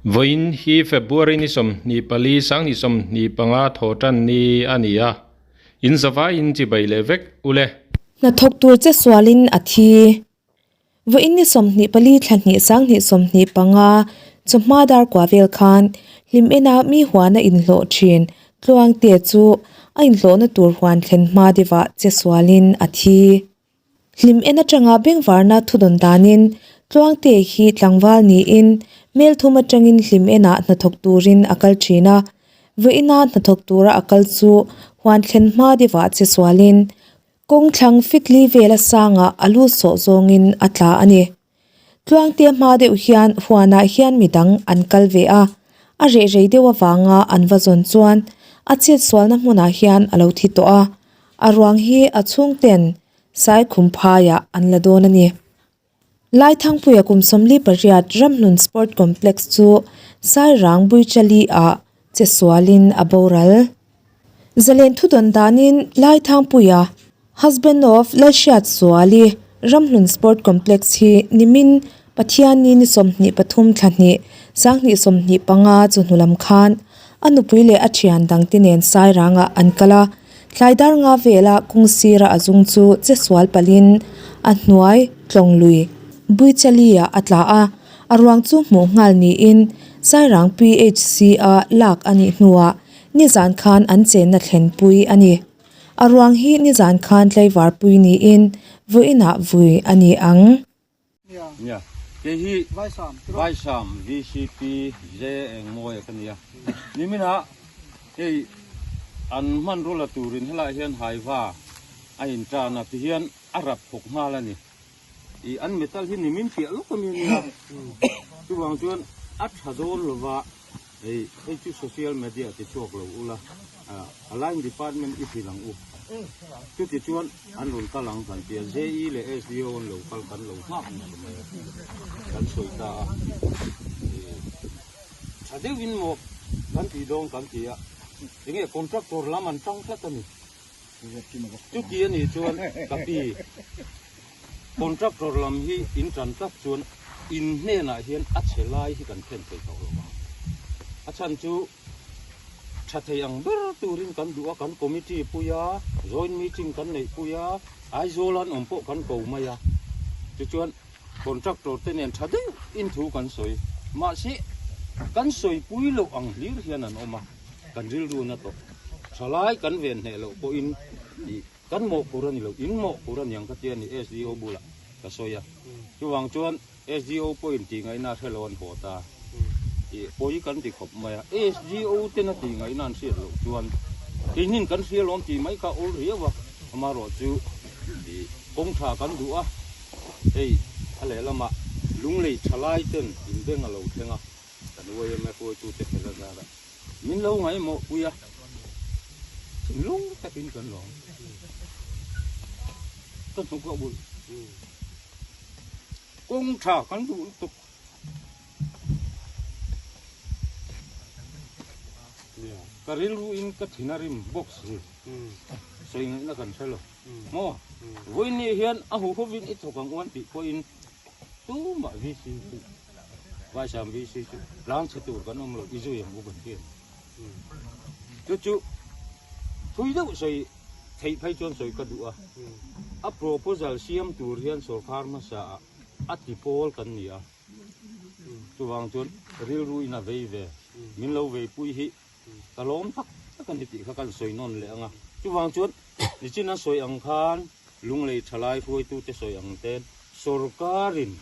Vawiin hi February ni 24 sang 25 thaw tan ni a ni a, in zavaiin chibai leh vek ule. Hnathawk tur che sualin a thi. Vawiin ni 24 thla hnih sanghnih 25 chawhma dar kua vel khan hlim ena mi huan a inhlawh thin Tluangte chu a inhlawhna tur huan thlen hma deuhah che sualin a thi. Hlim en atanga bengvarna thudawn danin Tluangte hi tlangval niin hmelthum atangin hlim enah hnathawk turin a kal thin a, vawiina hnathawk tura a kal chu huan thlen hma deuhah che sualin Kawng thlang fitli vela sangah a lu sawh zawngin a tla a ni. Tluangte hma deuh hian huanah hian midang an kal ve a, a reh rei deuh avanga an va zawn chuan a chetsualna hmunah hian a lo thi tawh a, a ruang hi a chhungten Saikhum phaiah an la dawn a ni. Laithangpuia kum 48 Ramhlun Sport Complex chu Sairang Buichali ah che sualin a boral. Zalen thudawn danin Laithangpuia husband of Lalhriat Suali Ramhlun Sport Complex hi nimin Pathianni ni 23 thla hnih sanghnih 25 chu hnulam khan a nupui leh a thian dangte nen Sairangah an kal a. Tlai dar nga vela kawng sira a zung chu che sual palhin a hnuai tlawng lui Buichali ah a tla a, a ruang chu hmuh nghal niin Sairang PHC a lak a nih hnuah nizan khan an chenna thlenpui a ni. A ruang hi nizan khan tlaivarpui niin vawiinah vui a ni ang. Nia, kei hi Vaisam VCP J Engmawia ka nia. Niminah hei an hmanraw la turin helaiah hian haiva a intan a, tihian a rap thawk nghal a ni. Ih an metal hi nimin piah lawk ami a nia, chuvang chuan a tha dawn lova hei hei chu social media ti chhuak lo ula, a line department i hrilh ang u. Chuti chuan an rawn kal ang kan tia, JE leh SDO an lo kal kan lo nghak ngar mai a, kan sawi ta a. Tha deuhin maw kan tih dawn kan ti a, enge contractor lam an tang tlat a ni. Chuti a nih chuan ka pi, contractor lam hi in tan tlat chuan in hnenah hian a chhe lai hi kan thlen thei tawh lo ang. A chhan chu Tha thei ang ber turin kan duh a, kan committee pui a, joint meeting kan neih pui a, Aizawl an awm pawh kan ko mai a, tichuan contractor te nen tha deuh in thu kan sawi. Mahse, kan sawipui loh ang hlir hian an awm a, kan rilru na tawh. Thalai kan ven hneh loh pawhin ih kan mawhphur a ni lo, in mawhphur a niang ka tia ni SDO bulah ka sawi a. Chuvang chuan SDO pawhin tih ngaihna a hre lo an haw ta. Ih pawi kan ti khawp mai a. SDO ten a tih ngaihna an hriat loh chuan keinin kan hria lawm tih mai kha a awl riau a. Amaherawhchu ih kawng tha kan duh a, hei a lehlamah lunglei tha lai ten inbeng a lo thleng a, kan YMA hruaitute fel a zar a. Min lo ngaihmawh pui a, thinlung takin kan lawm. Ka hnuk a ulh. Kawng tha kan duh lutuk. Ka rilru in ka thin a rim bawk si. Sawi ngaihna kan hre lo. Maw? Vawiin hian a huhovin i thawk ang uan tih pawhin tumah VC chu Vaisam VC chu tlang chhe tur kan awm lo i zui ang u kan ti a ni. Chu chu thui deuh sawi theih phei chuan sawi ka duh a, a proposal siam tur hian sorkar hmasa ah a ti pawl kan ni a, chuvang chuan rilru in a vei ve, min lo vei pui hi ka lawm tak tak a ni tih kha kan sawi nawn leh ang a, chuvang chuan nichin a sawi ang khan Lunglei thalai hruaitute sawi ang ten sorkarin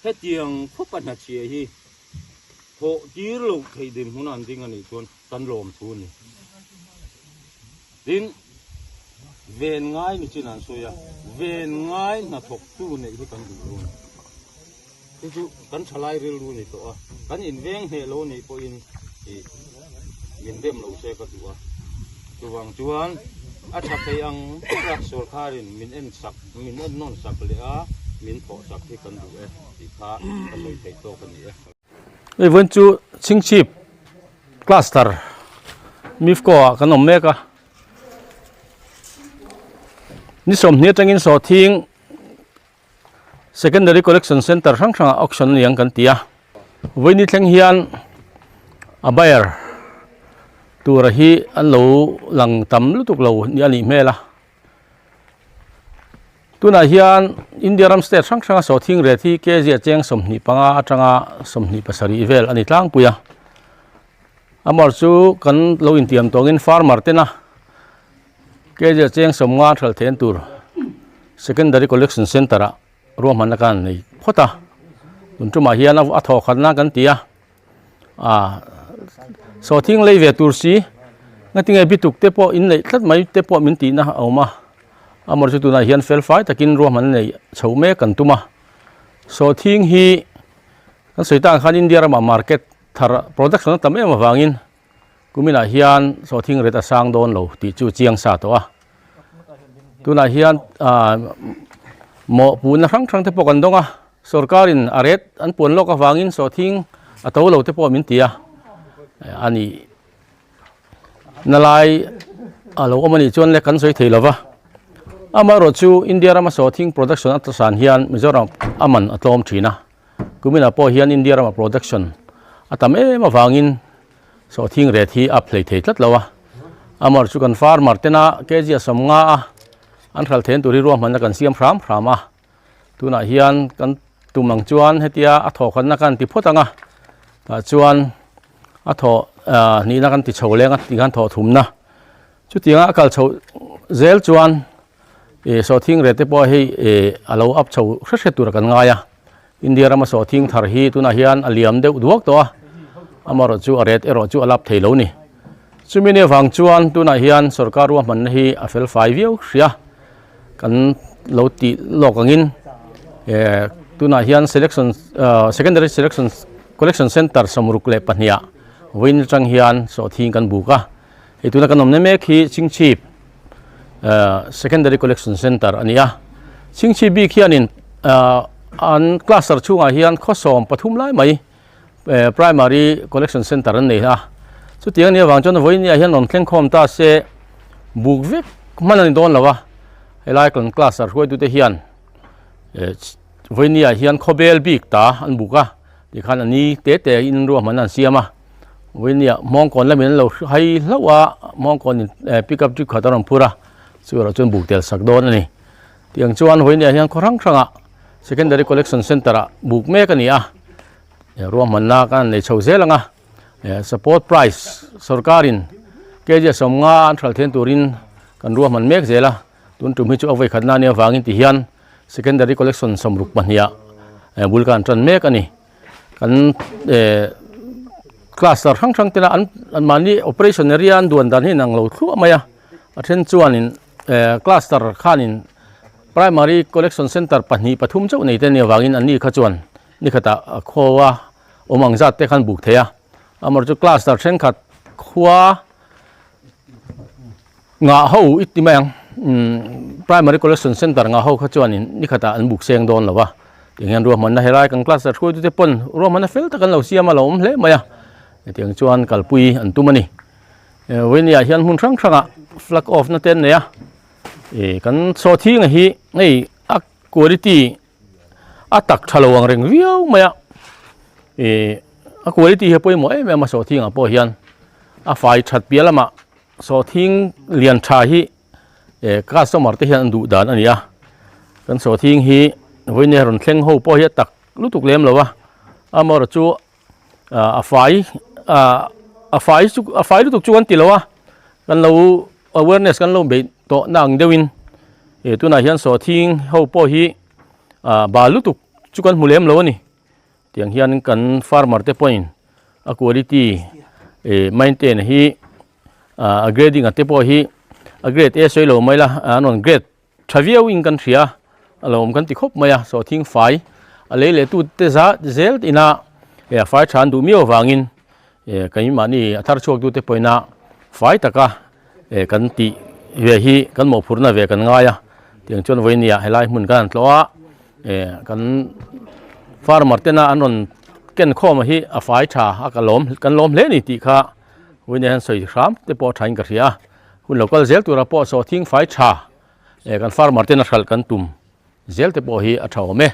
hetiang khawp a hnachhia hi thawh tir loh theih dinhmun an ding a nih chuan kan lawm thu a ni. Tin, ven ngai ni chin an sawi a, ven ngai hnathawktu neih hi kan duh lo a ni. Chu chu kan thalai rilru ni tawh a, kan inveng hneh lo nih pawhin ih min dem lo se ka duh a. Chuvang chuan a tha thei ang bera sawrkharin min en sak, min en nawn sak leh a, min thawh sak hi kan duh e tih kha ka sawi theih tawk a ni e. Hei vawiin chu Chhingchhip cluster Mifco ah kan awm mek a, ni 20 atangin sawhthing Secondary Collection Centre hrang hrangah auction a ni ang kan ti a. Vawiini thleng hian a buyer tura hi an lo lang tam lutuk lo a nih hmel a. Tunah hian India ram state hrang hranga sawhthing ret hi kg a cheng 25 atanga 27 vel a ni tlangpui a. Amar chu kan lo intiam tawngin farmer tena kg a cheng 50 hralh theihna tur secondary collection centre ah ruahmanna khan nei phawt a. Tun tumah hian a thawh khatna kan ti a. Ah sawhthing lei ve tur si ngatinge bituk te pawh in neih tlat mai te pawh min tihna a awm a amawr chu tunah hian fel fai takin ruahman neih chho mek kan tum a sawhthing hi kan sawi tak ang khan India ramah market thar production a tam em avangin kuminah hian sawhthing ret a sang dawn lo tih chu chiang sa tawh a tunah hian ah mawhpuhna hrang hrang te pawh kan dawng a sorkarin a ret an puan lawk avangin sawhthing a to lo te pawh min ti a a nih na lai a lo awm a nih chuan le kan sawi thei lo va amaherawh chu India rama sawhthing production a tlasan hian Mizoram a man a tlawm thin a. Kuminah pawh hian India rama production a tam em avangin sawhthing ret hi a phlei thei tlat lo a. Amar chu kan farmer tena kg a 50 a an hralh theihna tur hi ruahmanna kan siam hram hram a. Tunah hian kan tum ang chuan hetia a thawhkhatna kan ti phawt ang a, tah chuan a thawh hnihna kan ti chho leng a tikhan thawh thumna. Chutianga a kal chho zel chuan Ih sawhthing reh te pawh hei ih a lo up chho hre hre tur kan ngai a, India rama sawhthing thar hi tunah hian a liam deuh duak tawh a, amaherawh chu a ret erawh chu a lap thei lo ni. Chumi ni avang chuan tunah hian sorkar ruahmanna hi a fel fai viau hria kan lo tih lawk angin eh tunah hian selection ah secondary selection collection centre 62 ah vawiin atang hian sawhthing kan buk a. Hei tuna kan awmna mek hi Chingchhip Secondary Collection Centre a ni a. Chingchhip bik hianin an cluster chhungah hian khawsawm pathum lai mai Primary Collection Centre an nei a. Chutiang a nih avang chuan vawinia hian rawn thleng khawm ta se buk vek hman a ni dawn lo a. Helai kan cluster hruaitute hian vawinia hian khawbel bik ta an buk a. Tikhan a ni te te in ruahman an siam a. Vawinia Hmawngkawn lamin an lo hai hlauh a, Hmawngkawn in pick up jeep khat a rawn phur a, chu erawh chuan buk tel sak dawn a ni. Tiang chuan vawinia hian khaw hrang hrangah Secondary Collection Centre ah buk mek a ni a, ruahmanna kan nei chho zel ang a, support price sorkarin kg 50 an hralh then turin kan ruahman mek zel a, tun tum hi chu a vawikhatna a nih avangin tihian Secondary Collection 62 ah bul kan tan mek a ni. Kan eh cluster hrang hrang tena an an mahni operation area an duan dan hi inang lo thluah mai a a then chuanin eh cluster khanin primary collection centre pahnih pathum chauh nei te a nih avangin an ni kha chuan ni khatah khaw a awm ang zat te khan buk thei a amaherawhchu chu cluster thenkhat khua Ngah ho i ti mai ang umm primary collection centre ngah ho kha chuanin ni khatah an buk seng dawn lo va tiang hian ruahmanna helai kan class a hruaitute pawn ruahmanna fel tak an lo siam a lo awm hle mai a hetiang chuan kalpui an tum a ni vawinia hian hmun hrang hrangah flag off na te an nei a ih kan sawhthing hi hei a quality a tak tha lo ang reng viau mai a ih a quality hi a pawimawh em em a sawhthingah pawh hian a fai that piah lamah. Sawhthing lian tha hi eh customer te hian an duh dan a ni a kan sawhthing hi vawiin rawn thleng ho pawh hi a tak lutuk lem lo a amaherawh chu ah a fai ah a fai chu a fai lutuk chu kan ti lo a kan lo awareness kan lo beih tawh na ang deuhin eh tunah hian sawhthing ho pawh hi ah bal lutuk chu kan hmu lem lo a ni. Tiang hian kan farmer te pawhin a quality eh maintain hi ah a grading a te pawh hi a grade a sawi lo mai la an rawn grade tha viau in kan hria a lo awm kan ti khawp mai a sawhthing fai a lei leh tu te za zel ina eh a fai tha an duh miau avangin eh keimahni a thar chhuak tu te pawhin a fai taka eh kan tih ve hi kan mawhphurhna ve kan ngai a tiang chuan vawinia helai hmun kan han tlawh a eh kan farmer tena an rawn ken khawm hi a fai tha a ka lawm kan lawm hle a ni tih kha vawinia hian sawi hram te pawh a thain ka hria a hun lo kal zel tura pawh sawhthing fai tha eh kan farmer tena hralh kan tum zel te pawh hi a tha awm e.